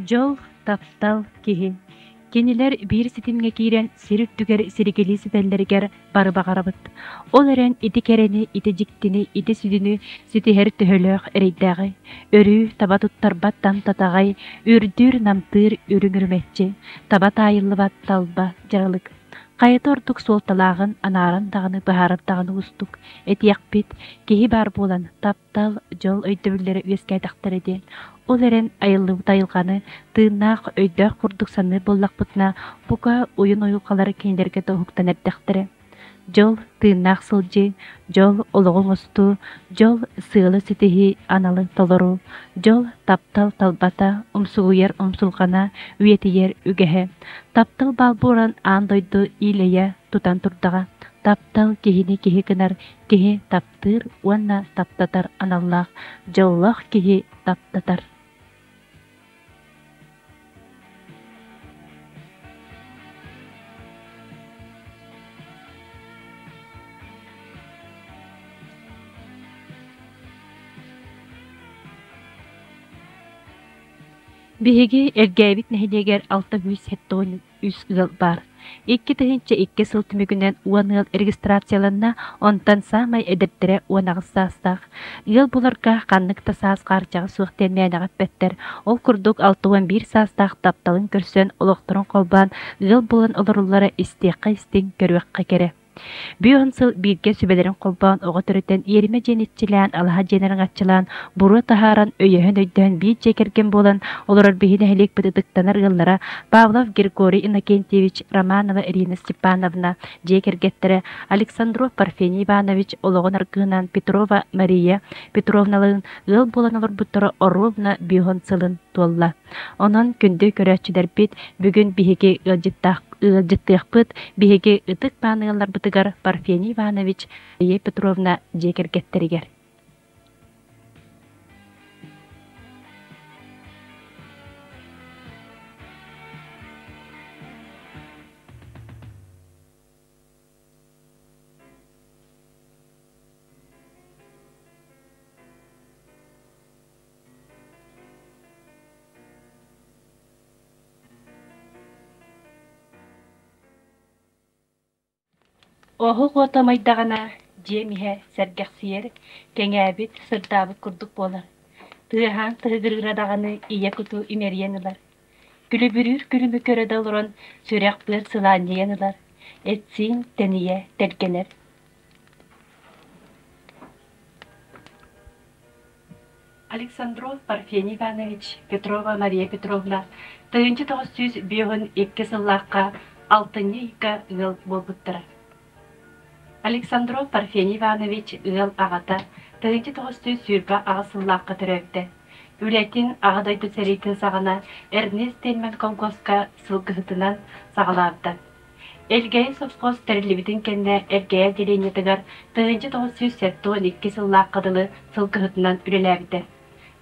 Дьол, таптал, киһи. Кинилэр биир ситимҥэ киирэн сир үрдүгэр силигилии ситэллэригэр бары баҕарабыт. Ол эрэн ити кэрэни, ити дьиктини, ити сүдүнү ситиһэр төһөлөөх эрэйдээҕий? Өрүү таба туттарбат тамтатаҕай, үрдүүр-намтыыр үрүҥ үрүмэччи, таба таайыллыбат талба дьаралык. Хайата ордук суолталааҕын анааран даҕаны быһаарар даҕаны уустук. Этиэхпит, киһи баар буолан, таптал, дьол өйдөбүллэрэ үөскээтэхтэрэ диэн. Ол эрэн айыллыбыт айылҕаны тыыннаах, өйдөөх курдук саныыр буоллахпытына, бука уйун уйулҕалара кинилэргэ да уһуктан эрдэхтэрэ. Дьол тыыннаах сылдьыы, дьол олоҕу оҥостуу, дьол сыалы ситиһии, аналы толоруу, дьол таптал талбата, умсугуйар умсулҕана, үйэтийэр үгэһэ. Таптал баал буолан аан дойду иилэйэ тутан турдаҕа. Таптал киһини киһи гынар, киһи таптыыр уонна таптатар аналлаах, дьоллоох киһи таптатар. Биһиги Элгээбит нэһилиэгэр 673 ыал баар. 2002 сыл түмүгүнэн 10 ыал регистрацияланна, онтон саамай эдэрдэрэ 18 саастаах. Ыал буларга ханнык да саас хаарчаҕа суох диэн мээнэҕэ эппэттэр. Ол курдук 61 саастаах тапталын көрсөн, олохторун холбоон ыал буолан олороллоро истиэххэ истиҥ, көрүөххэ кэрэ. Бүөн сыл бииргэ сүбэлэрин холбоон оҕо төрөтөн, иэримэ дьиэни иччилээн, алаһа дьиэни араҥаччылаан, буруо таһааран, өйөһөн-өйдөһөн биир дьиэ кэргэн буолан олорор биһи нэһилиэкпит ытыктанар ыаллара Павлов Григорий Иннокентьевич, Романова Ирина Степановна дьиэ кэргэттэрэ Александров Парфений Иванович олоҕун аргыһынан Петрова Мария Петровналыын ыал буолан олорбуттара оруобуна бүөһүн сылын туолла. Онон күндү көрөөччүлэрбит бүгүн биһиги ыалдьыттаах ыалдьыттыахпыт биһиги ытык маан ыалларбытыгар Парфений Иванович, Мария Петровна дьиэ кэргэттэригэр. Оһох уота умайдаҕына, дьиэм иһэ сэргэхсийэр, кэҥээбит, сырдаабыт курдук буолар. Тыаһаан тыһыгырыыра даҕаны ийэ куту имэрийэн ылар. Күлүбүрүүр күлүмү көрө да олорон сүрэх-быар сылаанньыйан ылар, эт-сиин тэнийэ тэлгэнэр. Александров Парфений Иванович, Петрова Мария Петровна 1952 сыллаахха алтынньы ыйга ыал буолбуттара. Александров Парфений Иванович ыал аҕата 1928 сыллаахха төрөөбүтэ. Үлэтин Аҕа дойду сэриитин саҕана Эрнест Тельман колхозка сылгыһытынан саҕалаабыта. Элгээйи совхоз тэриллибитин кэннэ Элгээйи отделениетыгар 1972 сыллаахха дылы сылгыһытынан үлэлээбитэ.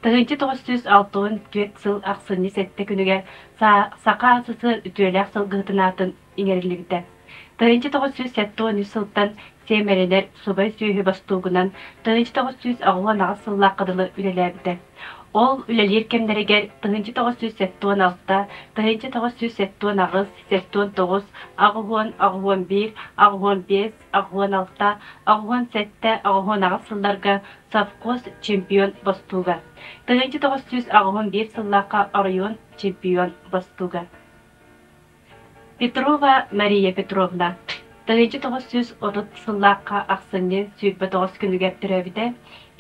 1964 сыл ахсынньы сэттэ күнүгэр Саха АССР үтүөлээх сылгыһытын аатын иҥэриллибитэ. 1973 сылтан сиэмэринэр субай сүөһү бостуугунан 1988 сыллаахха дылы үлэлээбитэ. Ол үлэлиир кэмнэригэр 1976, 1978, 79, 80, 81, 85, 86, 87, 88 сылларга совхоз чемпион бостууга, 1981 сыллаахха оройуон чемпион бостууга. Петрова Мария Петровна 1930 сыллаахха ахсынньы 29 күнүгэр төрөөбүтэ,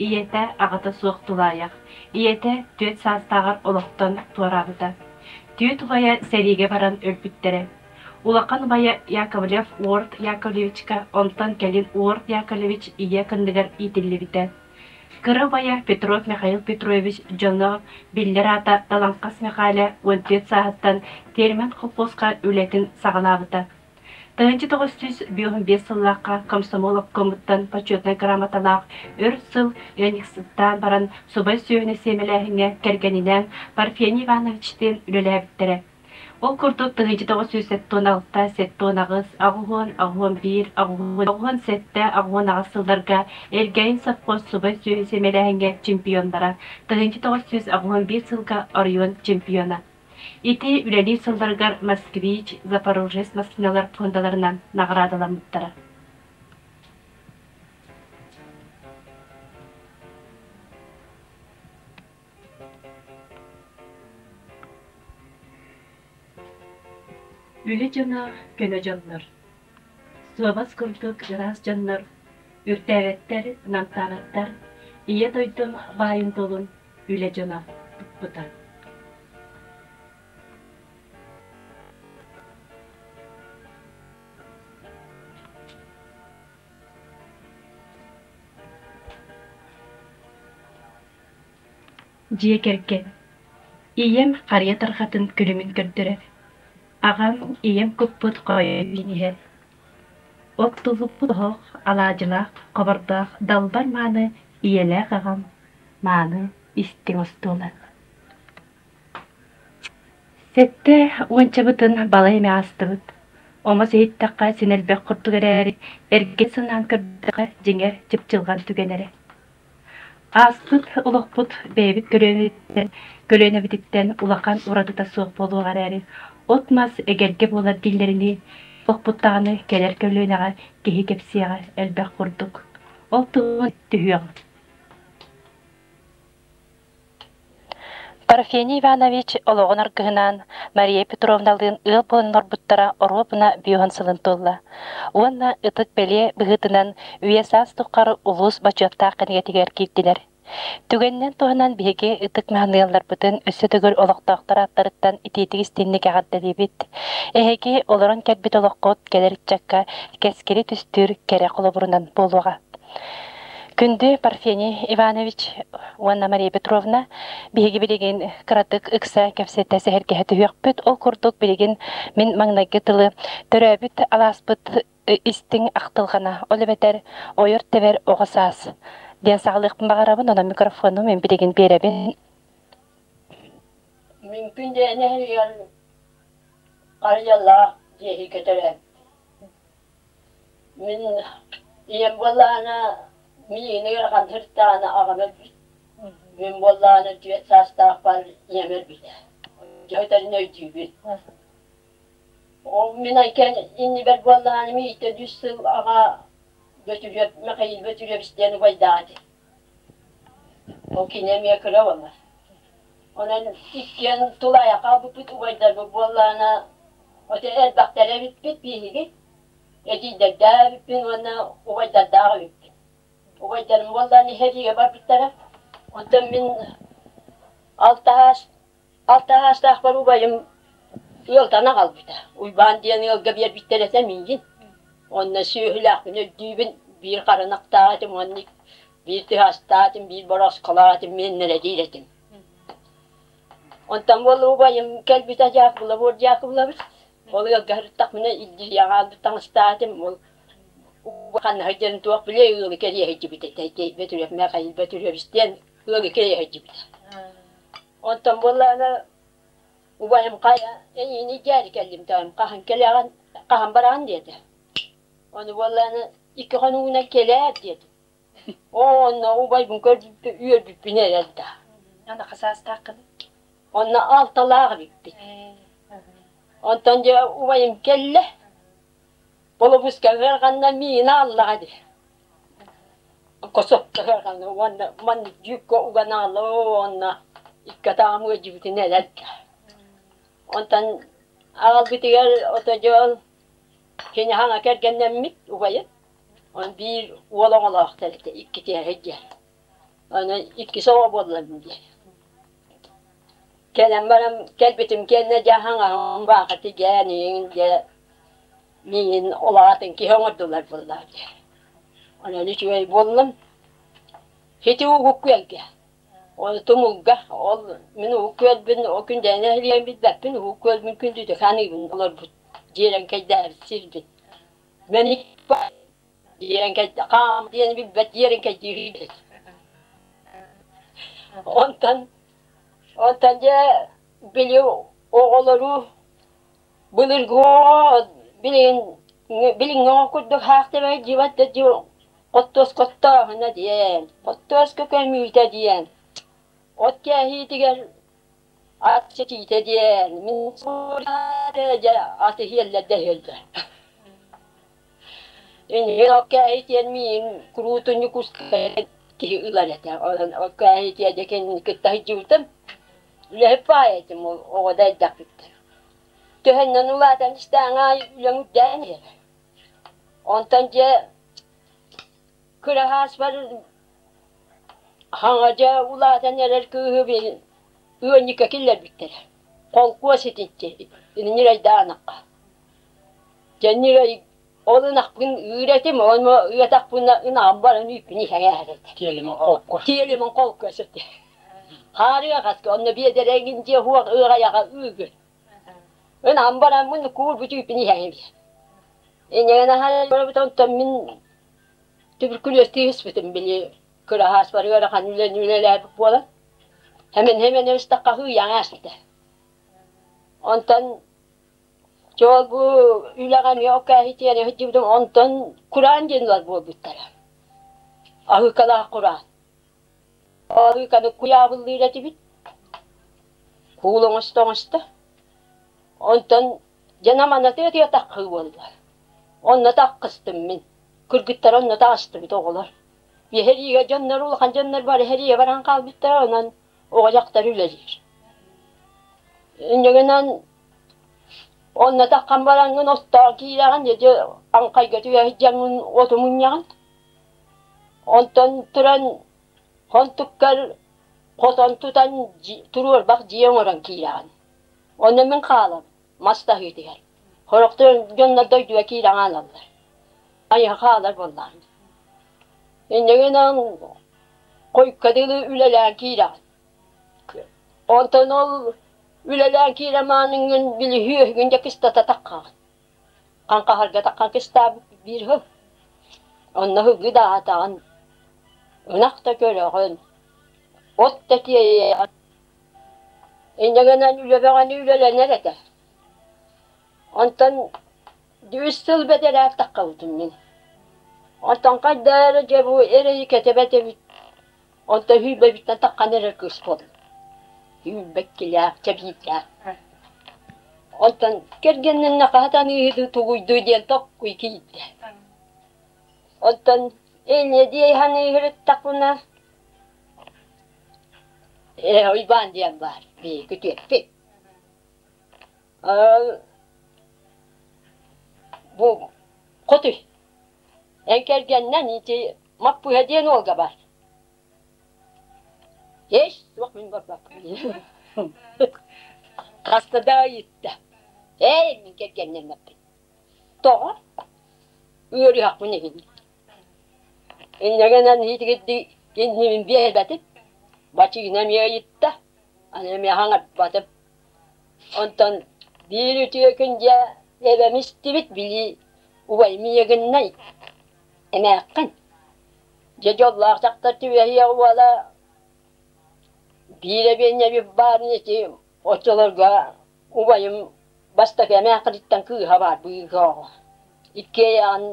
ийэтэ аҕата суох тулаайах, ийэтэ түөрт саастааҕар олохтон туораабыта. Түөрт убайа сэриигэ баран өлбүттэрэ. Улахан убайа Яковлев Уорд Яковлевичка, онтон кэлин Уорд Яковлевич ийэ кынныгар иитиллибитэ. Кыра убайа Петров Михаил Петрович дьоно биллэр аата Талаҥхас Мэхээлэ 14 сааһыттан Тельман холкуоска үлэтин саҕалаабыта. 1955 сыллаахха комсомол обкомуттан почетнай грамоталаах өр сыл ыанньыксыттаан баран субай сүөһүнү сиэмэлээһиҥҥэ кэргэнинээн Парфений Ивановичтыын үлэлээбиттэрэ. Ол курдук 1976, 78, 80, 81, 87, 88 сылларга Элгээйи совхоз субай сүөһү сиэмэлээһиҥҥэ чемпионнара, 1981 сылга оройуон чемпиона. Ити үлэлиир сылларыгар «Москвич», «Запорожец» массыыналар фондаларынан наҕараадаламмыттара. Үлэ дьоно көнө дьоннор, суобас курдук ыраас дьоннор, үрдээбэттэр, намтаабаттар, Ийэ дойдум баайын-дуолун үлэ дьоно туппута. Дьиэ кэргэн Ийэм харыйа тарҕатын күлүмүн көрдөрөр, аҕам ийэм куппут хойун иһэр, оттуллубут оһох алаадьылаах, хобордоох далбар мааны ийэлээх аҕам мааны истиҥ остуола. Сэттэ уончабытын балай эмэ аастыбыт. Омос иһиттэххэ син элбэх курдук эрээри, эргэ санаан көрдөххө, дьиҥэр, чыпчылҕан түгэн эрэ. Ааспыт олохпут бэйэбит көлүөнэбититтэн, көлүөнэбититтэн улахан уратыта суох буолуоҕа эрээри, от-мас эгэлгэ буолар дииллэринии, олохпут даҕаны кэлэр көлүөнэҕэ киһи кэпсиэҕэ элбэх курдук. Ол туһунан түһүөҕүҥ. Парфений Иванович олоҕун аргыһынаан Мария Петровналыын ыал буолан олорбуттара оруобуна биэһүн сылын туолла уонна ытык бэлиэ быһыытынан үйэ-саас тухары улуус бочуоттаах кинигэтигэр киирдилэр. Түгэнинэн туһанан биһиги ытык маһыныалларбытын өссө төгүл олохтоохтор ааттарыттан итиитик истиҥник эҕэрдэлиибит. Эһиги олорон кэлбит олоххут кэлэр ыччакка кэскили түстүүр кэрэ холобурунан буолуоҕа. Күндү Парфений Иванович уонна Мария Петровна, биһиги билигин кыратык ыкса кэпсэтэ сэһэргэһэ түһүөхпүт. Ол курдук билигин мин маҥнайгы тылы төрөөбүт алааспыт истиҥ ахтылҕана, ол эбэтэр ойор-тэбэр оҕо саас диэн саҕалыахпын баҕарабын, онон микрофону мин билигин биэрэбин. Мин күн нэһилиэгэр Харыйалаах дьиэһикэ төрөөбүт. Мин ийэм буоллаҕына миигин ыарахан сырыттаҕына аҕам өлбүт. Мин буоллаҕына түөрт саастаахпар ийэм өлбүтэ. Дьэ өйдүүбүн. Ол мин айкэн иннибэр буоллаҕына миитэ үс сыл аҕа Бөтүрүөп Михаил Бөтүрүөбүс диэн убайдаах этэ. Ол кини эмиэ кыра буолла. Онон иккиэн тулаайах хаалбыппыт убайдарбыт буоллаҕына оте элбэхтэрэ эбиппит биһиги. Эдьиийдэрдээх эбиппин уонна убайдардаах эбиппин. Убайдарым буоллаҕына сэриигэ барбыттара. Онтон мин алтаһаас алтаһаастаахпар убайым ыалтан аҕалбыта. Уйбаан диэн ыалга биэрбиттэр этэ миигин. Онно сүөһүлээхпин өйдүүбүн, биир харынахтаах этим уонна биир тыһаастаах этим, биир бороосколоох этим, миэннэрэ диир этим. Онтон буолла убайым кэлбитэ Дьаакыбылабыт Дьаакыбылабыт. Ол ыалга сырыттахпына илдьирийэ хаалбыт таҥастаах этим. Ол ханна сылдьарын туох билиэй ыалы кэрийэ сылдьыбыт этэ. Бөтүрүөп Михаил Бөтүрүөбүс диэн ыалы кэрийэ сылдьыбыта. Онтон буоллаҕына убайым хайа эйиини дьээри кэллим таҕым хаһан кэлэҕин хаһан бараҕын диэтэ. Ону буоллаҕына икки хонугунан кэлээр диэтим. Оо, онно убайбын көрбүппүн үөрбүппүн эрэл да. Аны хасаастааххын? Онно алталаах эбиппит. Онтон дьэ убайым кэллэ. Болобуска ыарҕанна миин ааллаҕа дии. Косокко ыарҕанна уонна маннык дьүүккэ уган аалла уонна икки атаҕым ыалдьыбытын эрэл да. Онтон аҕалбытыгар ото дьон кини хаҥа кэргэннэммит убайым. Он биир уол оҕолоохтор этэ иккитиһэ сылдьар. Аны иккис оҕо буоллам дии. Кэлэн баран кэлбитим кэннэ дьэ хаҥаһым баахы тигээн иҥин дьэ миигин улаатын киһи оҥордулар буоллаа дии. Онон үчүгэй буоллум. Сити угук күөлгэ. Ол тумулга ол мин угук күөлбүн ол күндээнэ иһилиэн билбэппин угук күөлбүн күндүтүк саныыбын олорбут дьиэрэҥкэйдээбит сирбин. Мэник хаам диэн билбэт дьиэрэҥкэйдиир Онтон онтон дьэ били оҕолору былыргы билигин билиҥҥи оҕо курдук хаахтабай дьибат да хоттуоска оттооһуна диэн, хоттуоска көмүүтэ диэн, от кээһиитигэр. Ат ситиитэ диэн мин дьэ аты иһиэллэр да иһэллэр. Иннигин ол кээһитиэн миин куруутун Ньукуускай киһи ылар этэ. Онон ол кээһитиэ дьэ кинини кытта сылдьыбытым. Үлэһит баай этим ол оҕо да эрдэхпиттэн. Төһөннөн улаатан истэҕиҥ аайы үлэҥ үрдээн иһэр. Онтон дьэ кыраһааспар хаҥа дьэ улаатан эрэр кыыһы ыанньыкка киллэрбиттэрэ. Холкуос итиччэ ньирэйдээх Дьэ ньирэй ол ынахпын ыыр этим, ону ыатахпына ынаҕым баран үүппүн иһэҥээр этэ. Тиэлимин холкуос. Тиэлимин холкуос этэ. Хаарыа хаска онно биэдэрэҥин дьиэ уох ыаҕайаҕа ыыгын. Ынаҕым бараммын куурбут үүппүн иһэҥэбин. Инньэ аһара барбыт онтон мин түбүркүлүөстүү ыспытым били кыраһааспар ыарахан үлэни үлэлээбит буолан хэмэн-хэмэн ыстахха һыйаҥ ааспыта. Онтон Чуол бу үлэҕэ эмиэ оккээһитиэни сылдьыбытым, онтон кураан диэн ылар буолбуттара. Аһыыкалаах кураан. Аһыыканы куйаабыллыыр этибит. Куул оҥосто-оҥосто. Онтон дьэ наманатыа таххыы буолла. Онно таххыстым мин. Кыргыттар онно таҕыстыбыт оҕолор. Эһэриигэ дьоннор улахан дьоннор бары эһэриигэ баран хаалбыттара, онон оҕо дьахтар үлэлиир. Инньэ гынан Онно таххан бараҥҥын оттоон киирэҕин, дьэ аҥхайга түһэ сылдьаҥҥын оту мунньаҕын. Онтон туран хонтуккар хотон тутан туруорбах дьиэ оҥорон киирэҕин. Онно мин хаалабын мас таһыытыгар. Сорохтор дьоннор дойдуга киирэн хаалаллар. Айа хаалар буоллаҕым. Инньэ гынан хойукка дылы үлэлээн киирэҕин. Онтон ол үлэлээн киирэн мааныҥҥын били үөһүгүн дьэ кыстата таххаҕын. Хаҥхаһарга таххан кыстаабыт биир сыл. Онно һылгы да аһатаҕын, ынах да көрөҕүн, от да тиэйэҕин. Инньэ гынан үлэ бөҕөнү үлэлэнэр этэ. Онтон үс сыл бэдэрээт таххабытым мин. Онтон хайда эрэ дьэ бу эрэйи кэтэбэт эбит Онтон сүүрбэбиттэн таххан эрэр кыыс буоллум. Сүүрбэккилээх, чэбиирдээх. Онтон кэргэннэннэ хаһан ыыһыды тугуйдуу диэн токкуй киирдэ. Онтон инньэ дии саныыһырыттахпына ээ Уйбаан диэн баар биһиги күтүөппүт. Бу хотуй эн кэргэннэн ити Маппыһа диэн уолга бар. Еш, суох мин барбаппын. Хаста да ыйытта. Эй, мин кэргэннэммэппин. Тоҕо? Ыарыһахпын иһин. Инньэ гынан иитигирди иннибин биэрбэтим. Бачыына эмиэ ыйытта. Аны эмиэ хаҥарбатым. Онтон биир үтүө күн дьэ эбэм истибит били убайым ийэгиннэй эмээххин. Дьэ дьоллоох дьахтар түбэһиэх уола биир эбиэнньэбит баарын ити оччолорго убайым бастакы эмээххиниттэн кыыһа баар быыһа оҕо. Иккиэйэҕин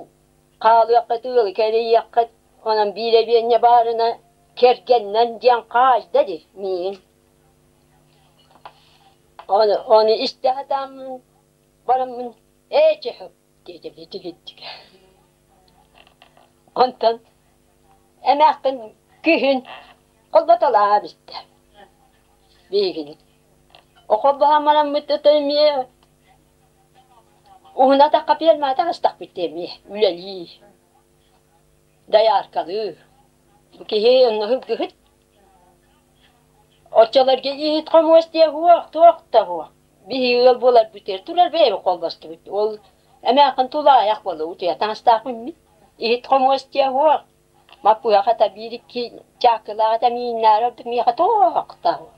хаалыаххыт ыалы кэрийиэххит онон биир эбиэнньэ баарына кэргэннэн диэн хаайда дии миигин. Ону, ону истэ сатааммын бараммын ээ чехып диэтим итигирдик. Онтон эмээххин күһүн холботолаа бүттэ биһигини. Холбоһон бараммыт эмиэ уһун атахха пиэрмэҕэ таҕыстахпыт эмиэ үлэлии, дояркалыы. Киһи онно сылгыһыт. Оччолорго иһит хомуос диэ суох, туох да суох. Биһиги ыал буоларбытыгар турар бэйэбит холбостубут. Ол эмээххин тулаайах буола утуйа таҥастаахпын мин. Иһит хомуос диэ суох. Маппыһа хата биир икки чаакылаах этэ мииннээри ордук миэхэ туох да суох.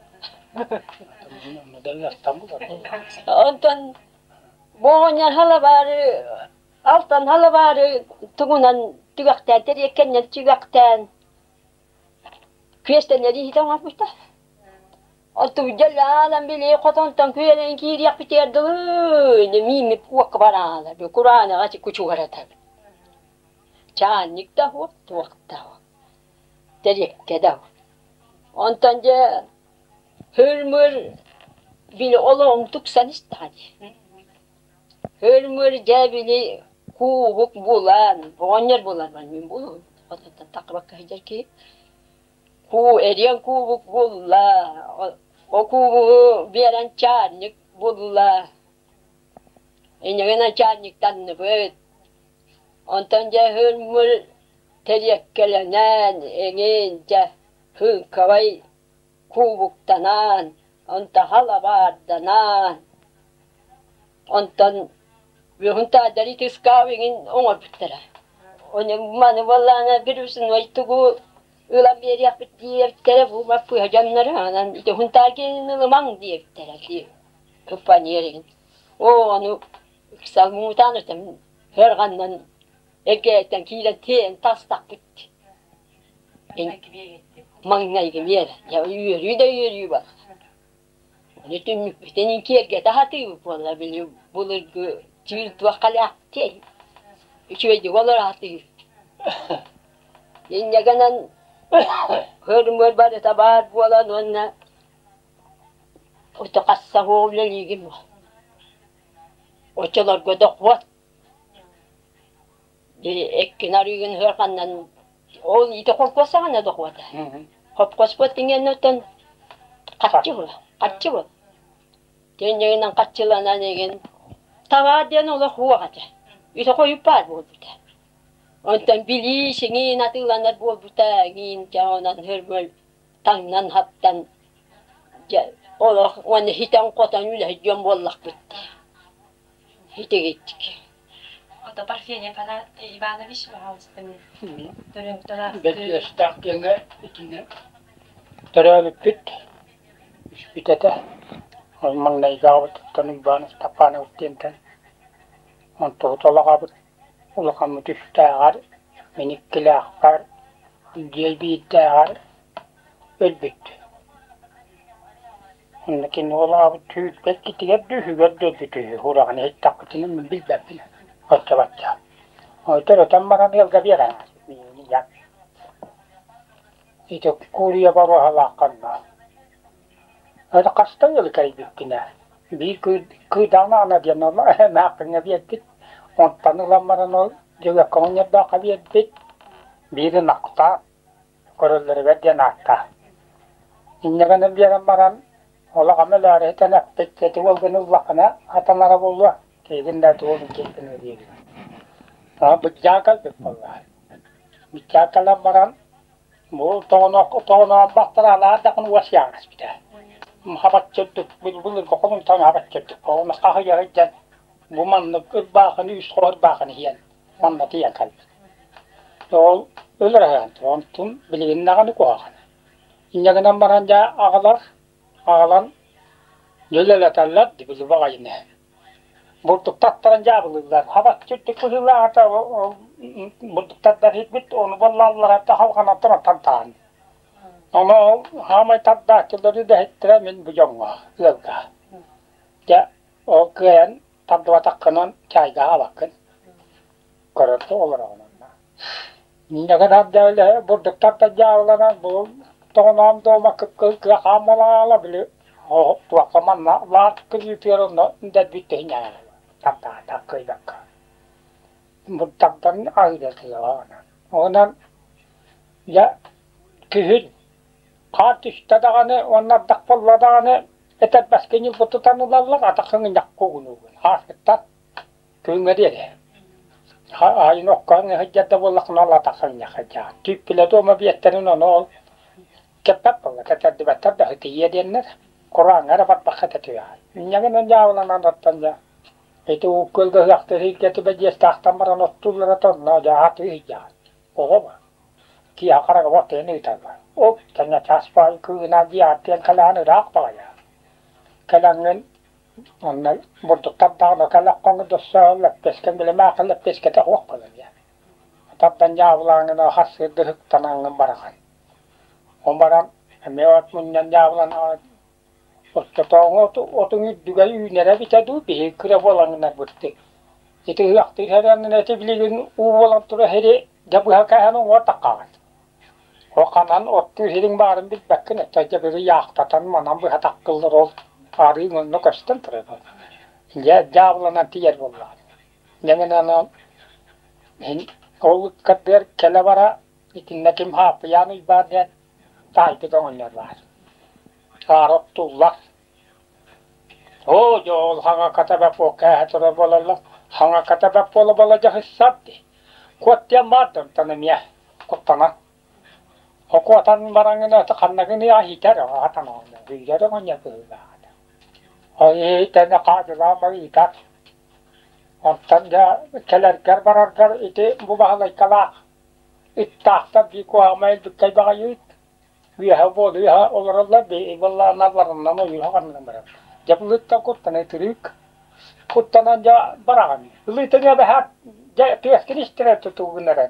Онтон бу оҕонньор халабаары алтан халабаары тугунан түгэхтээн тэриэккэннэн түгэхтээн Күөстэннэри иһитэ оҥорбута. Оттубут били хотонтон күөлэн киириэхпитигэр дылы мииммит уокка бараалар кураанаҕа кучугаратабыт. Чаанньык да уот, туох да уот, тэриэккэ да уот. Онтон дьэ хыр-мыр Били олоҕуҥ тупсан истэҕэ дии. Хөр-мөр дьэ били куубук булан, оҕонньор буларбар мин булуһум. Хотуттан таххыбакка сылдьар киһи. Куу эриэн куубук булла, о куубугу биэрэн чаанньык булла. Инньэ начальниктанныбыт. Онтон дьэ хөр-мөр тэриэккэлэнэн эҥин дьэ хыыҥкабай куубуктанан, онто халабаарданан, онтон үөһүн таайдар итискаав иҥин оҥорбуттара. Ону маны буоллаҕына бирүсүнүой тугу ылан биэриэхпит диэбиттэрэ бу маппыһа дьонноро онон ити хунтаар киэнин ылымаҥ диэбиттэрэ дии кыппаниер игин. Оо ону ыксал муҥутаан этим хырҕаннан эргээттэн киирэн тиэйэн тастахпыт. Маҥнайгы миэрэ. Дьэ үөрүү да үөрүү бар. Ону түммүппүтүн киэргэтэ сатыыбыт буолла били былыргы түүл туох халаахтыай. Үчүгэйдик олоро сатыыр. Инньэ гынан хөр-мөр барыта баар буолан уонна ото хасса үлэлиигин Оччолорго дохуот Эккин арыыгын ыарханнан ол ити холкуос саҕана дохуота. Хопкоспот иҥэннэртэн харчы була, харчы була. Тиэнньэгинэн харчыланан игин табаар диэн олох уох этэ. Ити хойут баар буолбута. Онтон билии сиҥиин атыыланар буолбута иҥиин дьэ онон хөргөл таҥнан-хаптан дьэ олох уонна ситэн-хотон үлэһит дьон буоллахпыт дии. Итигиттик. Ото Парфений Иванович пожалуйста, Бэрдиэстээх диэҥҥэ итиннэ төрөөбүппүт үспүт этэ. Ол маҥнайгы Уйбаан Ыстапаанабыт диэнтэн онтубут олоҕобут улахаммыт үстээҕэр, мин иккилээхпэр, дьиэ биирдээҕэр өлбүт. Онно кини олоҕобут сүүрбэт иккитигэр да үһүгэр да өлбүт үһү ураҕын иһиттэхпитинэ мин билбэппин оччо-бачча. Төрөтөн баран ыалга биэрэн миигин ити куруйа боруоһалаахханна Это хаста ыалы кэрийбиккинэ биир кыыдаан диэн ол эмээххиҥҥэ биэрбит онтон ылан баран ол дьөгүөккэ оҕонньордооххо биэрбит биир ынахтаах көрөллөрүгэр диэн ааттаах. Инньэ гынан биэрэн баран олох өлөөрү этэн эппит ити уолгун ыллаххына атанара буолуо киһигин да тугун киһитин диэбит. Быдьаа кэлбит буоллаҕа. Быдьаа кэлэн баран бу тоҕонообахтара анаар даҕаны уос яаҥаспыта. Хабаччырдык былыргы холумтан хабаччырдык ону хаһыйа сылдьан бу маннык ырбаахыны үс хоһ ырбаахыны иһэн манна тиийэн кэлбит. Ол өлөр онтун билигин даҕаны куһаҕан. Инньэ гынан баран дьэ аҕалар аҕалан үлэлэтэллэр били баҕайыны. Бурдуктаттаран дьаабылыыллар. Хабаччы үрдүк быһыылааҕыта бурдуктардар иһирбит ону боллааллара халҕанан туран тантаан. Ону ол хаамай тардааччылары дэһиттэрэ мин бу дьоҥҥо ыалга. Дьэ ол кыайан тардыбатаххынан чаайга аһаабаккын. Көрөр да олороҕун онно. Инньэ бурдуктар да дьаабыланан бу тоҕоноом дуома кып-кыл кыа хааммалаала били туохха манна лаат кырыытыгар онно дэлбит тэһиннэҕэ тардаата кыайбакка. Бурдуктан аһыыра тыаҕа онон дьэ күһүн хаар түстэ даҕаны уонна ардах буолла даҕаны этэрбэскэ ньылбы тутан ылаллар атаххын ынньах куугунуугун ааспыттар Күҥҥэ диэри айын оккоон сылдьар да буоллаххына ол атаххын сылдьаҕын. Түүппүлэ дуома биэттэрин ону ол кэппэт буолла, кэтэрдибэттэр да ытыйыа диэннэр курааҥҥа эрэ барбахха этэ түһэҕин. Инньэ гынан дьаабыланан оттон дьэ ити уу күөлгэ ыһыахтыыр сиргэ түбэдьиэстээхтэн баран оттууллара тонно дьэ аатыы сылдьаҕын. Оҕо бу. Киэһэ хараҕа оттуйан ыыталлар. Ол кэннэ чаас баайы кыыһынаан дии ааттыан кэлэһэн ыраах баҕайы. Кэлэҥҥин Онно бурдуктардаах кэлэххоҥ дөссө лэппиэскэ билимаахы лэппиэскэтэ суох буолар диэн. Тардан дьаабылааҥҥын хас сыырды ыһыктанаҥҥын бараҕын. Ол баран эмиэ от мунньан дьаабылан оччотооҕу отуҥ үрдүгэ үүнэрэ эбитэ дуу биһиги кыра буолаҥҥынарбыттыы. Ити ыһыахтыыр сэрэннин ити билигин уу буолан турар сири дьэ быһа кээһэн уҥуор таххаҕын. Ол ханан оттуур сириҥ баарын билбэккин, өттө дьэ били яхтатан манан быһа таххыллар ол. Арыыҥ онно көстөн турар. Дьэ, дьаабыланан тиийэр буоллаҕа. Дьэ гынан ол ол ыккардыгар кэлэ-бара итиннэ ким Хааппыйаан Уйбаан диэн таайбыт оҕонньор баар. Аара оттууллар. Оо, дьэ ол хаҥа ката бэп кээһэ турар буолаллар. Хаҥа ката бэп буола-буола дьаһыссар дии. Куот диэн баар да онтон эмиэ куттанан. Окуотан бараҥҥын ханнагын иһитэр аҕатан оҕонньор күүрэр оҕонньор быһыылаах этэ. Ол иһитэн хаадьылаан барыытар. Онтон дьэ кэлэргэр бараргар ити бу баһылайкалаах ыттаахтар дии куһаҕамай бүккэй баҕайы ыт. Үөһэ буолу үөһэ олороллор буоллаҕына бараннан ойууһа ханнан барар. Дьэ былыттан куттанан ытырыык. Куттанан дьэ бараҕын. Ылыытын эбэһээт дьэ тыаскын истэрэ тутугунара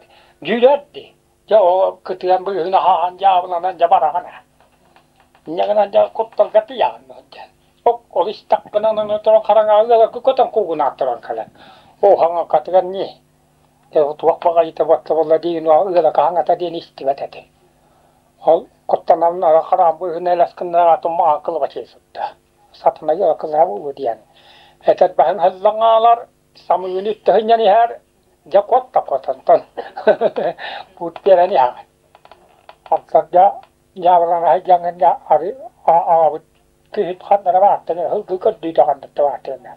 дьүүлэр дии. Дьэ ол кытыан быыһын аһаан дьаабыланан дьэ бараҕын ээ. Инньэ гынан дьэ кутталга тиийэҕин дьэ. Ол истэхпинэ онон туран хараҥаҕа ыаларга көтөн куугунаат туран кэлэн. Оо хаҥакатыгар ньии. Туох баҕайыта буотта буолла диин ыала хаһаҥата диэн истибэт этим. Ол куттанан хараҕым быыһын элэс гыннара атым аакылыба сытта. Сатана ыакылыһа буолуо диэн. Этэрбэһин һыллаҥаалар самыыны үттэ иһэр дьэ куот да куотантан буут биэрэн иһэҕин. Ардарга дьаабылана сылдьаҥҥын да ары аҕабыт киһит ханнара баартыҥ ыһылгы көрдүүтэ ханнык баартыҥна.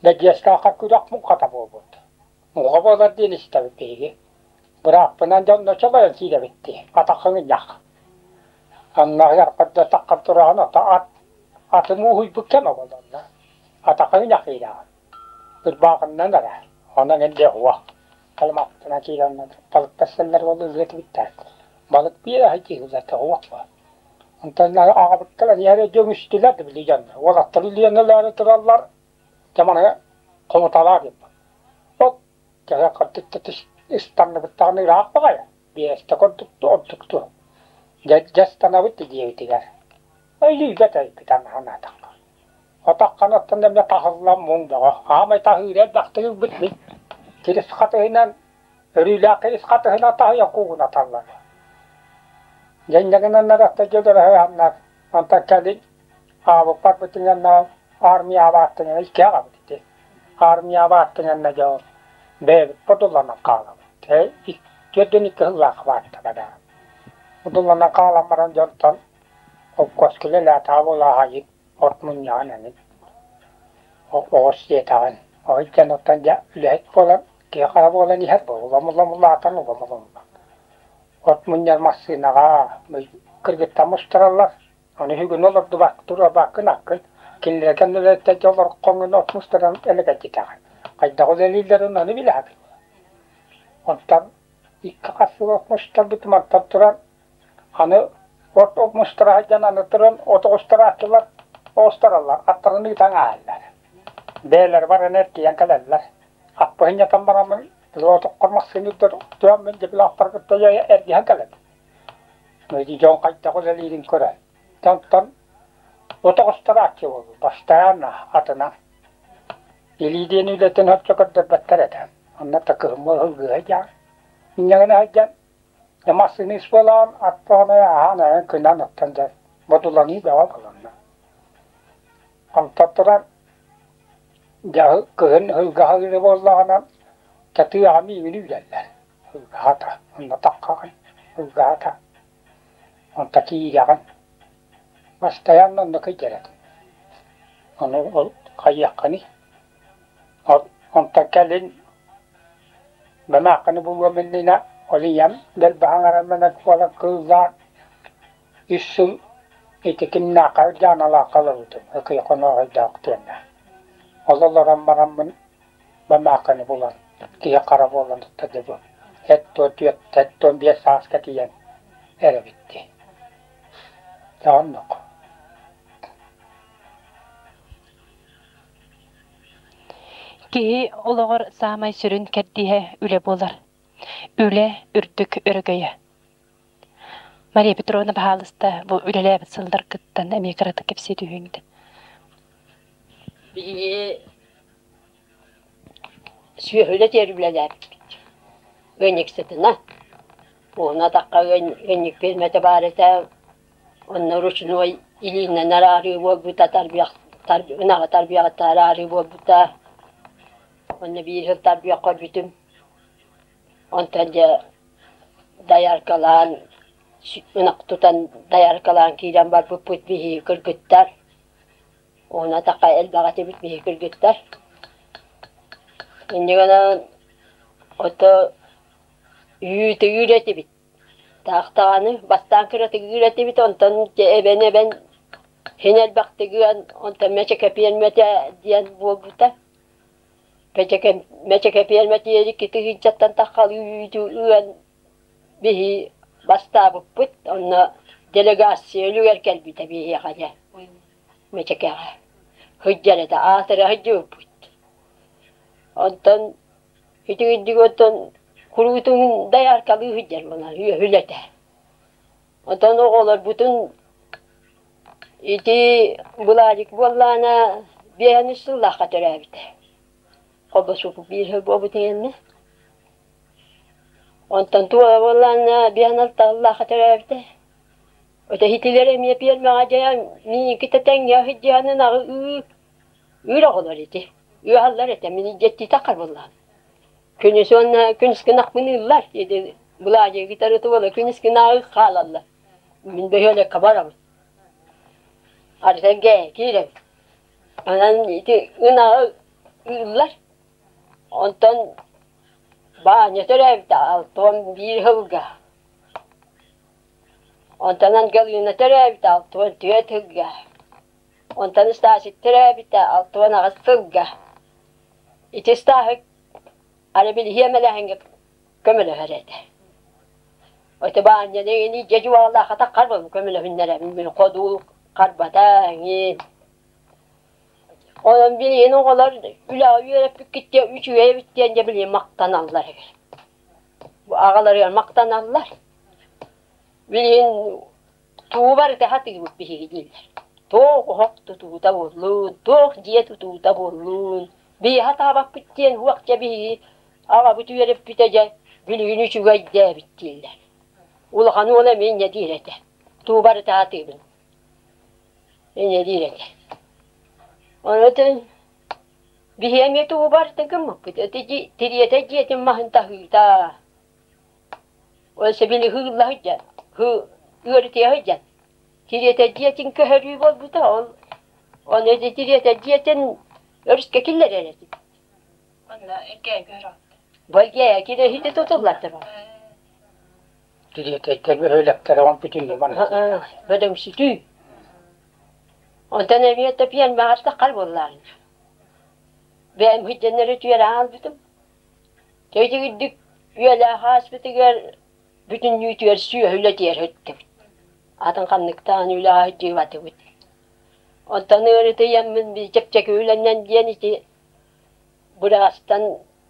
Бэдьиэскээххэ күрэх муҥхата буолбут. Муҥха буолар диэн истэбит биһиги. Бырааппынан дьонно чолойон киирэбит дии, атаххын ыйах. Аннаһыгар көрдөтөххө тураҕын ото ат аты мууһуйбут кэмэ буоланна. Атаххын ыйах киирэҕин. Ырбаахыннан эрэ, онон эн уох. Калымааттана киирэн балыктар сыллар буолла ылыа этибиттэр. Балык биир аһы киһилэртэ уох буо. Онтон аҕабыттар эниэхэ дьөҥүстүлэр да били дьоннор. Уолаттар үлүйэнэлээри тураллар, дьэ маны хомуталаа диэн. От кэһэ хартытта ыстанныбыттаҕына ыраах баҕайы. Биэстэ курдук ордук дуо. Дьэ дьэ ыстанабыт диэбитигэр. Өйдүүбэт эбиппит анаатахха. Отоххоно оттон эмиэ таһыллан муҥ бөҕө. Аамай таһыыра элбэхтик ылбыт мин. Кирис хатыһынан, өрүүлээх кирис хатыһынан таһыйан куугунаталлар. Дьэнньэгинэн нарахта дьөлөрөһө онтон кэлин аабыппар бытыҥанна армия бааттыҥана икки аҕабыт ити. Армия бааттыҥанна дьэ бэйэбит подулланан хаалабыт. Төрдүн икки сыллаах бааттара Удулланан хаалан баран дьонтон холкуоска үлэлээтэ буолааһайын от мунньаҕын эҥин оҕус сиэтэҕин ол дьон оттон дьэ үлэһит буолан киһи хара буолан иһэр улам улам улаатан улам улам от мунньар массыынаҕа кыргыттан мустараллар ону үһүгүн олордубак туруорбаккын аккын кинилэр кэннилэриттэн дьэ олорхоҥҥун от мустаран элэкэччитэҕин хайдах үлэлииллэрин ону билэҕин онтон икки хас сыл от мустарбытым мантан туран Аны от мустара сылдьан аны туран от оҕустарааччылар оҕустараллар, аттарын ыытан ааһаллар. Бэйэлэрэ баран эргийэн кэлэллэр. Аппыһын ньатан бараммын, отоххор массыына үрдэр тураммын дьэбилаахтары кытта эргиһэн кэлэбин. Ити дьон хайдах үлэлиирин көрөн. Онтон от оҕустарааччы буолуу бастаан атынан. Илии диэн үлэтин оччо көрдөрбөттөр этэ. Онно такыһыммы ыһылгыһа дьаан. Инньэ гына сылдьан Массыына буолан аттаҕына аһаан айан кынан оттон дьэ бодуланыы бөҕө буоланна. Онтон туран дьэ кыһын ыһылгаһа ыыры буоллаҕына татыаҕа миигин үүрэллэр. Ыһылгаһата, онно таххаҕын, ыһылгаһата. Онто киирэҕин. Бастайаан онно кыйдар этим. Ону ол хайыаххыный? Онтон кэлин Мамаахханы булуом иннинэ ол ийэм дэлбэһэн арамманан буолан кыыллаан үс сыл ити кимнээххэ Дьааналаахха олорбутум ыкый хонооһойдоох диэннээх. Ол олорон бараммын мамаахханы булан киһи хара буолан тутта эт туон түөрт эт туон биэс сааска тиийэн эрэбит дии. Дьэ оннук. Киһи олоҕор саамай сүрүн кэрдииһэ үлэ буолар. Үлэ үрдүк өрөгөйө. Мария Петровна, баһаалыста, бу үлэлээбит сылларгыттан эмиэ кыратык кэпсии түһүөҥ этэ. Биһиги сүөһүлэ тиэр үлэлээбиппит. Ыанньыксытына. Уһун атахха ыанньык фирмэтэ баар этэ. Онно ручной Илиинэн араарыы буолбута, тарбыйах ынаҕы тарбыйаҕыттан араарыы буолбута. Онно биир сыл тарбыйах көрбүтүм. Онтон дьэ дояркалаан ынах тутан дояркалаан киирэн барбыппыт биһиги кыргыттар. Уонна атахха элбэх этибит биһиги кыргыттар. Инньэ гынан ото үүтүгүр этибит. Таах даҕаны бастаан кыратыгыыр этибит, онтон эбэн-эбэн син элбэхтик ыан, онтон мэчэкэ пиэрмэтэ диэн буолбута. Мэчэкэ пиэрмэтигэр икки тыһыынчаттан таххалыы үүтү ыан биһи бастаабыппыт. Онно делегация үлүгэр кэлбитэ биһиэхэ дьэ Мэчэкэҕэ. Сылдьар этэ, аатыра сылдьыбыппыт. Онтон Итигирдик оттон куруутун дайааркалыы сылдьар буолан үөһүл этэ. Оттон оҕолорбутун ити Былаадьык буоллаҕына биэһэн үс сыллаахха төрөөбүтэ. Холбосууппут биир сыл буолбут иннинэ. Онтон туола буоллаҕына биэһэн алта сыллаахха төрөөбүтэ. Ото итилэр эмиэ пиэрмэҕэ дьайан миигин тэҥҥэ сылдьыһан ынаҕы ыы Үөр оҕолор ити. Ыаллар этэ, мин илдьэттиитэ харбыллаан. Күнүс уонна күнүс гынахпын ыыллар, диэди Былаадьыйа кытары туола күнүс гынааҕы хаалаллар. Мин бөһүөлэккэ барабын. Арыта киирэбин. Онон ити ынаҕы ыыллар. Онтон Баанньа төрөөбүтэ 61 сылга. Онтон Ангелина төрөөбүтэ 64 сылга. Онтон Стасик төрөөбүтэ 68 сылга. Ити Стасик аны билиһиэм элэһиҥҥэ көмөлөһөр этэ. Ити Баанньаны ини дьэ дьуолалаах атаххар буолун көмөлөһүннэрэбин мин ходуу харбата эҥин. Онон билигин оҕолор үлэҕэ үөрэппиккит диэн үчүгэй эбит диэн дьэ билигин махтаналлар эбит. Бу аҕаларыгар махтаналлар. Билигин Тугу барыта сатыыбыт биһиги дииллэр. Туох оһох тутуута буоллун, туох дьиэ тутуута буоллун, биһи сатаабаппыт диэн уох дьэ биһиги аҕабыт үөрэппитэ дьэ билигин үчүгэйдээбит дииллэр. Улахан уола эмиэ инньэ диир этэ. Тугу барыта сатыыбын. Инньэ диир этэ. Онон биһи эмиэ тугу барытын гыммыппыт. Ити тириэтэ дьиэтин маһын таһыыта Ол сэбили ыһыылла сылдьан, ыарытыйа сылдьан, тириэтэ дьиэтин көһөрүү буолбута, ол ону ити тириэтэ дьиэтин өрүскэ киллэрэр этим. Онно эргээйи көһөрөҕүт. Бу эргээйи кириэһити тутуллар Тириэтэйдэр бөһүөлэктэрэ он бүтүннүү манна. Бөдөҥсүтүү. Онтон эмиэ тэпиэн баҕар буоллаҕына. Бэйэм сылдьаннары үтүөрэ аалбытым. Итигирдик үйэлээх ааспытыгар бүтүннүүтүгэр сүөһү үлэтигэр сыттыбыт. Атын ханныктаан үлэҕэ сылдьыбатыбыт. Онтон ыарытыйаммын чэпчэки үлэнэн диэн ити быраастан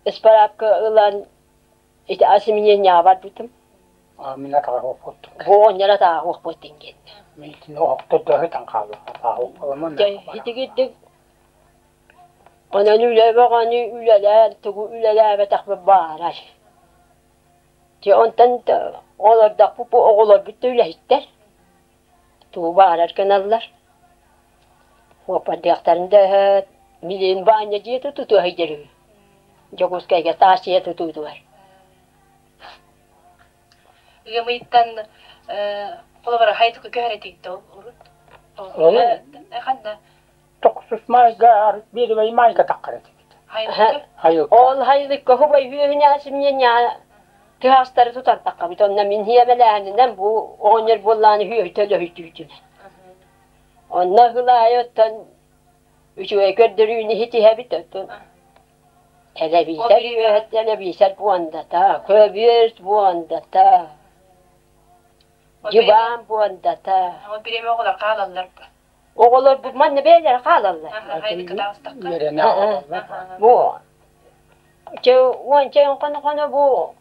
ыспараапка ылан ити осеменениеҕа барбытым. Мин атаҕа уоппуттум. Бу оҕонньор атаҕа уоппуттун диэн. Мин итини оһохтордо сытан хаалла. Атаҕа Итигирдик Онон үлэ бөҕөнү үлэлээн, тугу үлэлээбэтэхпит баарай. Дьэ онтон олордохпут бу оҕолорбут да үлэһиттэр, тугу баарар гыналлар. Уоппардыахтарын да билигин Баанньа дьиэтэ тутуо сылдьар үһү. Дьокуускайга таас дьиэ тутуутугар. Ыам ыйыттан холобура хайдах көһөр этиҥ урут? Ханна? Тохсус маайга биэдибэй маайга таххар этибит. Ол хайылыкка хубай үөһүнэ симньиэнньэ тыһаастары тутан таххабыт. Онно мин хиэмэлээһининэн бу оҕонньор буоллааны үөһүтэ өлөһүтүүтүнэн. Онно ыһылаайы оттон үчүгэй көрдөрүүнү ситиһэбит оттон тэлэбиисэр үөһэ тэлэбиисэр буондата, көбүөр буондата, дьыбаан буондата. Ол бириэмэ оҕолор хаалаллар Оҕолорбут манна бэйэлэрэ хаалаллар. Бу чэ уонча хоно-хоно бу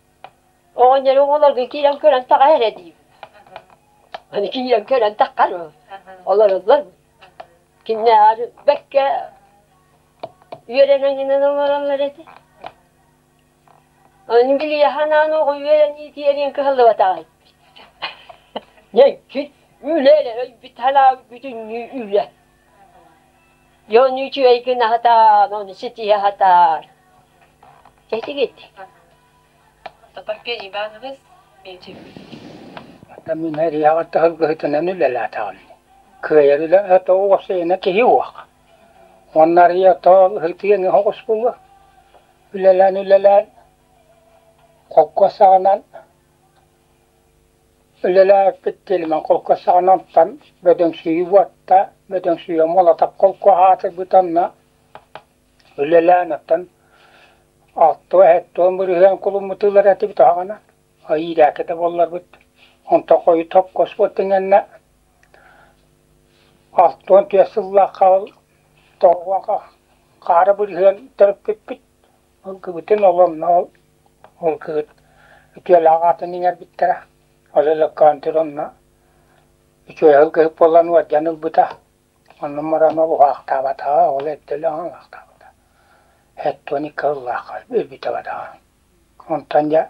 оҕонньор оҕолорго киирэн көрөн таҕа эрэ диибин. Аны киирэн көрөн таххар олороллор. Киннээҕэр бэккэ үөрэнэн гынан олороллор этэ. Аны били ханаан оҕо үөрэнии тиэриэн кыһаллыбатаҕай. Дьэ, Үлэ эрэ өлбүт санаа бүтүннүү үлэ. Дьон үчүгэй гына сатаан, ону ситиһэ сатаар. Этигит. Парфений Иванович Мечев. Мин эрийэҕэр таһылгыһытынан үлэлээтэҕим. Кыайар үлэ оҕосуйана киһи уох. Уонна арыйа тоол ыһытыаҥы оҕус буолуо. Үлэлээн-үлэлээн холкуос саҕанан Үлэлээбиппит Тельман холкуос саҕана онтон бөдөҥсүйүү буотта, бөдөҥсүйүү Молотов холкуос аатырбыта онно үлэлээн оттон алтыа сэттиэн бырыһыан кулуммутулар этибит аҕана иирээки да буолларбыт онтон хойут холкуос буолтун кэннэ 64 сыллаахха ол тоҕуон хаара бырыһыан төрөппүппүт Ол кыбытын ол онно ол ол кыыт үтүөлээх аатын иҥэрбиттэрэ. Ол Өлөккөөнтүр онно үчүгэй кыһыт буолан уордьан ылбыта. Онно баран ол уһаахтаабатаҕа, ол эрдэ өлөҕөн уһаахтаабыта. 72 сыллаахха өлбүтэ бадаҕа. Онтон дьэ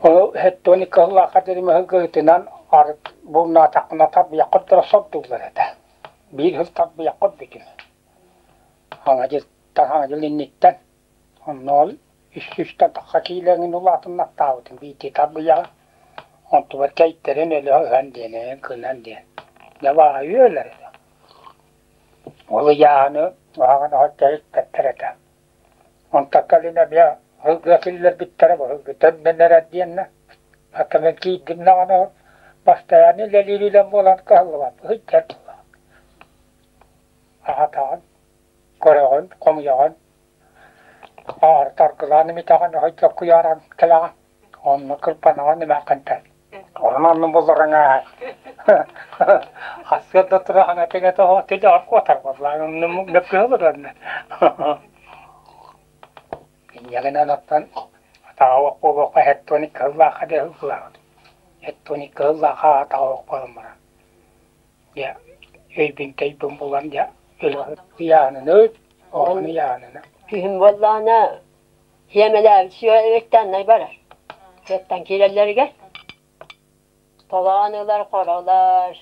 ол 72 сыллаахха диэри кыһытынан арыт булнаатахпына тарбыйаххыт тура сордууллар этэ. Биир сыл тарбыйаххыт бүтүн. Хаҥа Таһаа дьыл инниттэн онно ол үс сүүстэн тахса киилэҥин улаатыннартаабытым биирдии тарбыйаҕа. Онтубар кэйтэрин өлө ыһан диэн эйэн кынан диэн. Дьэ баайыы өлөр этэ. Ол ыйааһыны уһаҕан оһор тэрилпэттэр этэ. Онтон кэлин эмиэ ылгыа киллэрбиттэрэ быһылгы төннөн эрэр диэннэ. Хата мин киирдим даҕаны бастайааны үлэлиир үлэм буолан кыһаллыбат ыһыйдар буоллаҕа. Аһатаҕын Көрөҕүн, хомуйаҕын, аарытаргылаан имитэҕин, өһөйдө куйааран кэлэҕин, онно кырбанаҕын эмээххинтэн. Онон оннун булларыҥ аа. Хасыар да турахан этиҥэ тоһо тилэҕэр куотар буоллаҕын онно мөккүһэ олорорно. Инньэ оттон атаҕа буолуохха хеттоник кыһыллаахха диэ ыллаабыт. Хеттоник кыһыллаахха атаҕа буолан баран. Дьэ, өйбүн-төйбүн булан дьэ, ыйааһыныны, оҕону ыйааһыныны. Күһүн буоллаҕына сиэмэлээбит сүөһүттэн барар. Сыаттан киирэллэригэр толоон ылар, хоролор,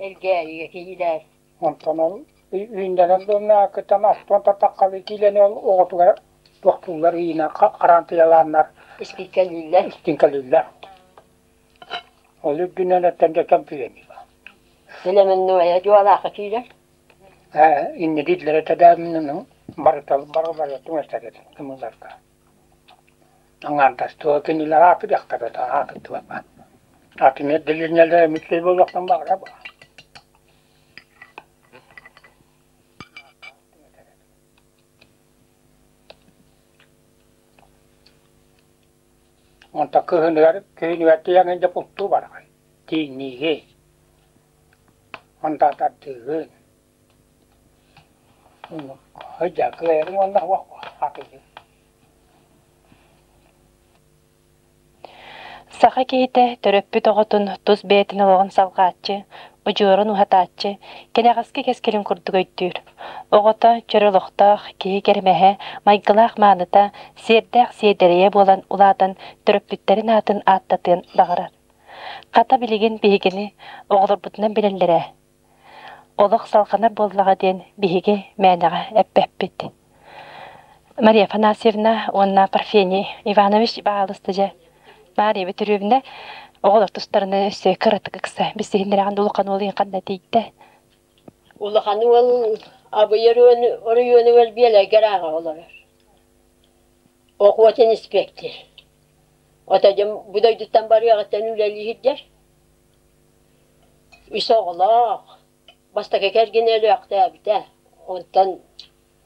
Элгээйигэ киирэр. Онтон ол үүннэрэн доннаакыттан астуон таттаххалыы киилэн ол оҕотугар туохтууллар ыйына хараантыйалааннар Испииккэлииллэр. Истиҥкэлииллэр. Ол үрдүнэн эттэн дьэ кэмпириэнньик. Племенное дьуолаахха киирэр. Ээ, инники дииллэрэ тэдээминэн барыта барылара түҥэстэр кымылларга. Аҥаардастыы кинилэр аатырыахтара да аатырдылар. Атын отделениелэрэ мүччүй буолуохтан баҕара Онтон кыһыныгар күһүнүгэр тиийэҥҥин дьэ бултуу бараҕын, тииҥниигин, онтаатардыыгын. Дьэ кыайарыҥ уонна суох атыйыы. Саха киһитэ төрөппүт оҕотун тус бэйэтин олоҕун салҕааччы, удьуорун уһатааччы, кэнэҕэски кэскилин курдук өйдүүр. Оҕото чөл олохтоох, киһи кэрэмэһэ, майгылаах мааныта, сиэрдээх сиэдэрэйэ буолан улаатан төрөппүттэрин аатын ааттатыан баҕарар. Хата билигин биһигини оҕолорбутунан билэллэрэ. Олох салҕанар буоллаҕа диэн биһиги мээнэҕэ эппэппит. Мария Афанасьевна уонна Парфений Иванович баҕалыста дьэ Мария Петровна оҕолор тустарына өссө кыратык ыкса билсиһиннэрэҕин улахан уол ханна тиийдэ? Улахан уол Абый оройуонугар Биэлэйгэ ааҕа олорор. Охотин инспектор. Ото дьон бу дойдуттан барыаҕыттан үлэлии сылдьар. Үс оҕолоох. Бастакы кэргэнэ өлөөхтөөбүтэ. Онтон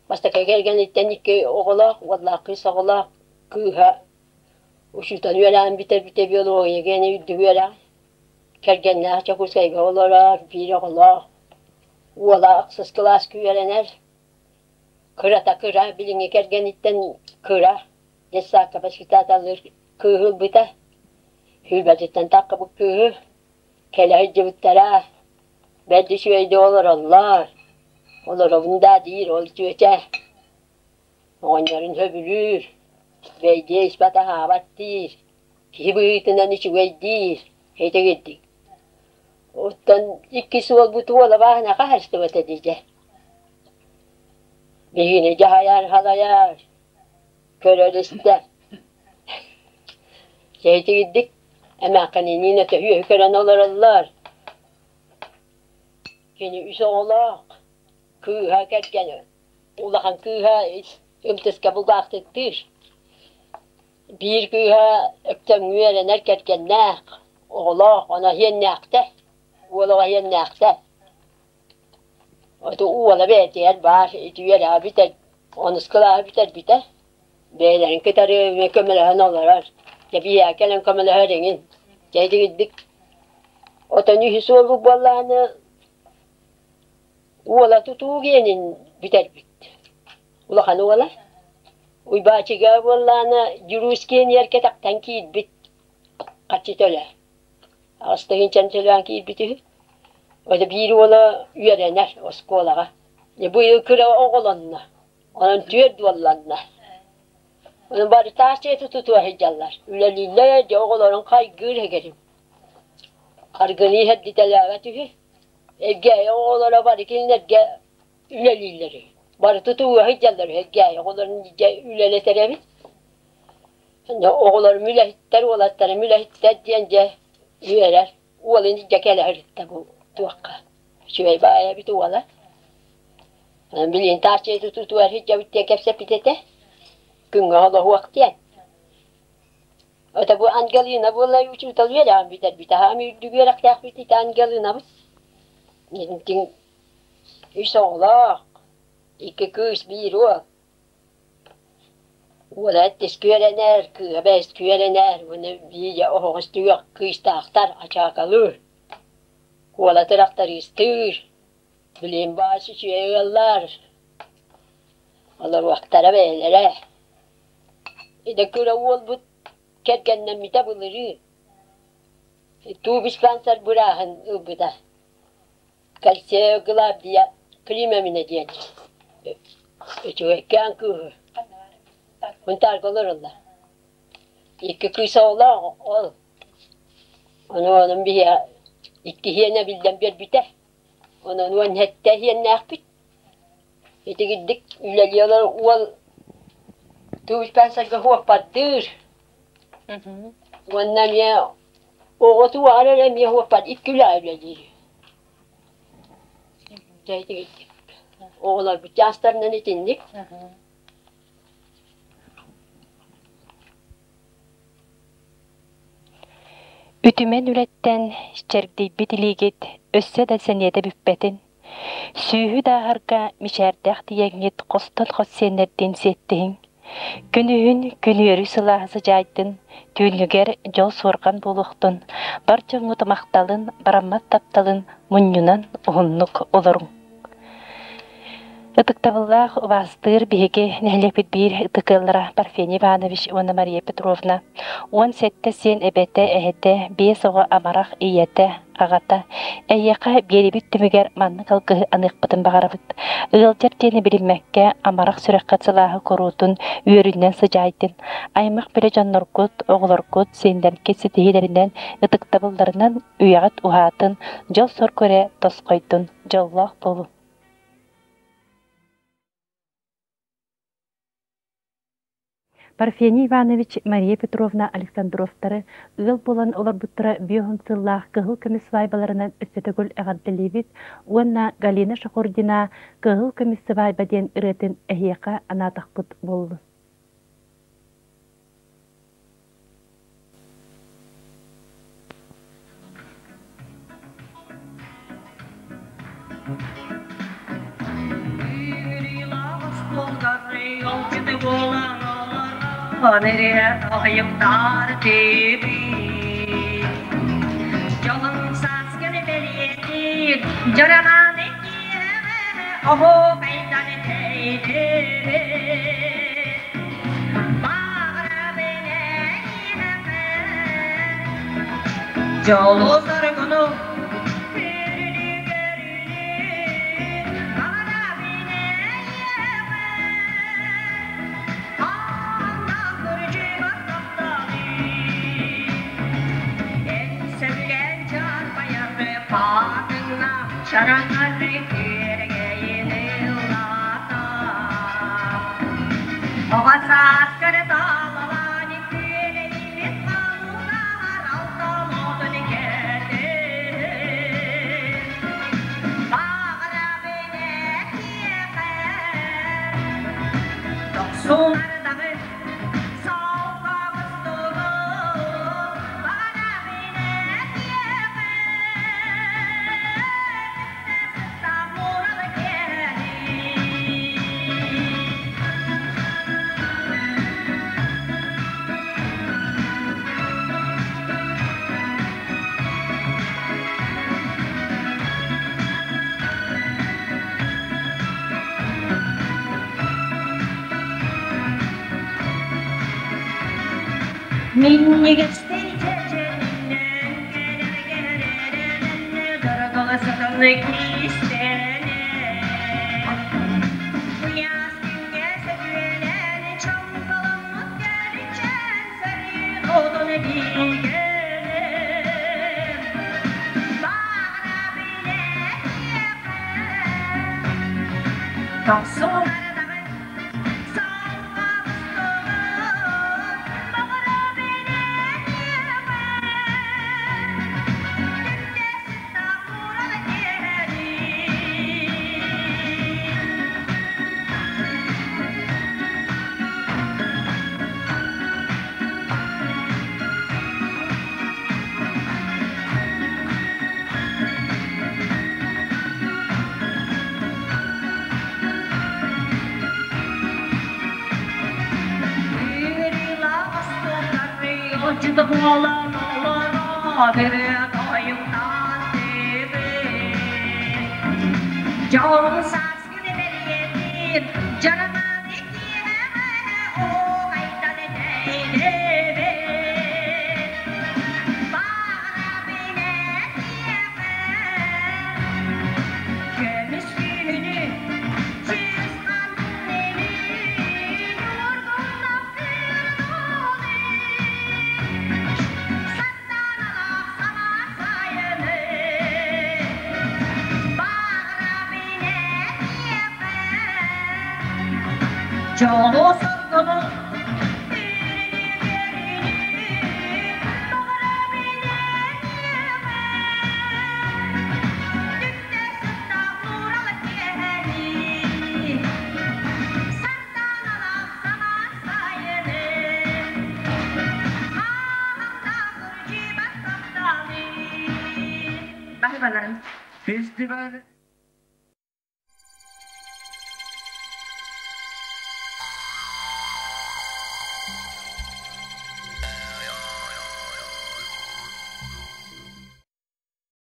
бастакы кэргэниттэн икки оҕолоох, уоллаах кыыс оҕолоох кыыһа учуутал үөрэҕин бүтэрбитэ биология диэн үрдүк үөрэх. Кэргэннээх Дьокуускайга олорор, биир оҕолоох. Уола ахсыс кылааска үөрэнэр. Кырата кыра, билиҥҥи кэргэниттэн кыра. Детсадка воспитателлыыр кыыһы ылбыта. Сүүрбэтиттэн таххыбыт кыыһы кэлэ сылдьыбыттара. Бэрт үчүгэйдик олороллор. Олоробун даа диир ол чүөчэ. Оҕонньорун сөбүлүүр. Бэйдиэ испэт аһаабат диир. Киһи быһыытынан үчүгэй диир. Этигирдик. Оттон иккис уолбут уола бааһына хаһаайыстыбата дии Биһигини дьаһайар, халайар, көрөр-истэр. Дьэ эмээххининиин өтөһүөһү көрөн олороллор. Кини үс оҕолоох, кыыһа кэргэнэ, улахан кыыһа ымтыска булгаахтыктыыр. Биир кыыһа Өктөмҥө үөрэнэр кэргэннээх, оҕолоох, ону иһиэннээхтэр, уол оҕо иһиэннээхтэр. Ото уола бэйэтигэр баар, ити үөрэҕи бүтэр, онус кылааһы бүтэрбитэ. Бэйэлэрин кытары эмиэ көмөлөһөн олорор. Дьэ биһиэхэ кэлэн көмөлөһөр эҥин. Дьэ итигирдик отон үһүс уолбут буоллаҕына уола тутуу гиэнин бүтэрбит. Улахан уола. Уйбаачыга буоллаҕына Дьуруускиэн кэтэхтэн киирбит харчы төлө. Аҕыс тыһыынчаны төлөөн киирбит үһү. Ото биир уола үөрэнэр оскуолаҕа. Быйыл кыра оҕолонно. Онон түөрт уолланна. Онон бары таас дьиэтэ тутуа сылдьаллар. Үлэлииллэр, дьэ оҕолорун хайгыыр эһигэрим. Аргыны иһэрдитэлээбэт үһү. Эргээйи оҕолоро бары кинилэргэ үлэлииллэр үһү. Бары тутууга сылдьаллар үһү эргээйи оҕолорун дьэ үлэлэтэр эбит. Оҕолорум үлэһиттэр, уолаттарым үлэһиттэр диэн дьэ үөрэр. Уолун дьэ кэлэ сырытта бу туохха. Үчүгэй баайа эбит уола. Билигин тааччы тутуутугар сылдьабыт диэн кэпсэппит этэ. Күҥҥэ холоһуох диэн. Это бу Ангелина буолла учуутал үөрэҕин бүтэрбит. Аһаам үрдүк үөрэхтээхпит ити Ангелинабыт. Итинтиҥ үс оҕолоох, икки кыыс, биир уол. Уола эттискэ үөрэнэр, кыыһа бэһискэ үөрэнэр, уонна биир оһоҕос түгэх кыыстаахтар ачаакалыыр. Уола тырахтарыыстыыр, билигин баас үчүгэй ыаллар, олоруохтара бэйэлэрэ. Ити кыра уолбут кэргэннэммитэ былырыын. Туу диспансер бырааһын ылбыта. Кальция Клавдия Климовна диэн үчүгэйкээн кыыһы Мунтаарга олороллор. Икки кыыс оҕолоох ол. Ону онон биһиэхэ икки иһиэнэ биллэн биэрбитэ. Онон 17 иһиэннээхпит. Итигирдик үлэлии олорор уол туу диспансерга суоппардыыр. Уонна эмиэ оҕо туоҕар эрэ эмиэ суоппар икки үлэҕэ үлэлиир. Дьэ итигирдик. Оҕолорбут чаастарынан итинник. Үтүмэн үлэттэн чэрдийбит илиигит өссө да сэниэтэ бүппэтин, сүүһү да аһарга мичээрдээх тиийэҥҥит хостон хос сиэннэрдиин сиэттиһиҥ, күнүһүн күнүөрү сылааһы сыдьаайдын, түүнүгэр дьол суорҕан буолуохтун, бар дьоҥҥут махталын, бараммат тапталын мунньунан уһуннук олоруҥ. Ытыктабыллаах убаастыыр биһиги нэһилиэкпит биир ытык ыаллара Парфений Иванович уонна Мария Петровна 17 сиэн эбэтэ, эһэтэ, биэс оҕо амарах ийэтэ, аҕата эйиэхэ биэрибит түмүгэр маннык алгыһы аныахпытын баҕарабыт. Ыалдьар диэни билиммэккэ, амарах сүрэххит сылааһы куруутун үөрүүнэн сыдьаайдын. Аймах билэ дьонноргут, оҕолоргут, сиэннэргит ситиһиилэринэн, ытыктабылларынан үйэҕит уһаатын, дьол-соргу эрэ тосхойдун, дьоллоох буолун. Парфений Иванович Мария Петровна Александровтары ыал буолан олорбуттара 50 сыллаах кыһыл көмүс сыбаайбаларынан өссө төгүл эҕэрдэлиибит уонна Галина Шахурдина «Кыһыл көмүс сыбаайба» диэн ырыатын эһиэхэ анаатахпыт буоллун. Дьараҕааны оһуохайдан тэйдибит Дьолу саргыну Хатыҥнаах чараҥары күөрэгэйин ыллаата. Оҕо саас көрө таалалаан күөлэйбит халлаар алтан отун кэтин. Баҕарабын эһиэхэ дохсун ардаҕы Минньигэстэй чэчэнинэн кэлэргэрэрэнэн дорогоҕо сатаны кистэнэн Куйаас күҥҥэ сөтүөлээн чоҥколоммут кэричээн сэрии отун бигэлэр Баҕара билэһиэхэ Тохсун ардаҕын Дьон сааскыны бэлиэтиир, дьарамааны киэһэ оҕайтан этэйдэбит. Баҕарабын этиэхэ, көмүс күнү чысхан илин уоргуннах Сарданалаах самаан сайыны баҕарабын этиэхэ, дьолу-соргуну, үөрүүнү баҕарабын этиэхэ, түптэ сыттаах нуурал киэһэни, сарданалаах самаан сайыны. Фестиваль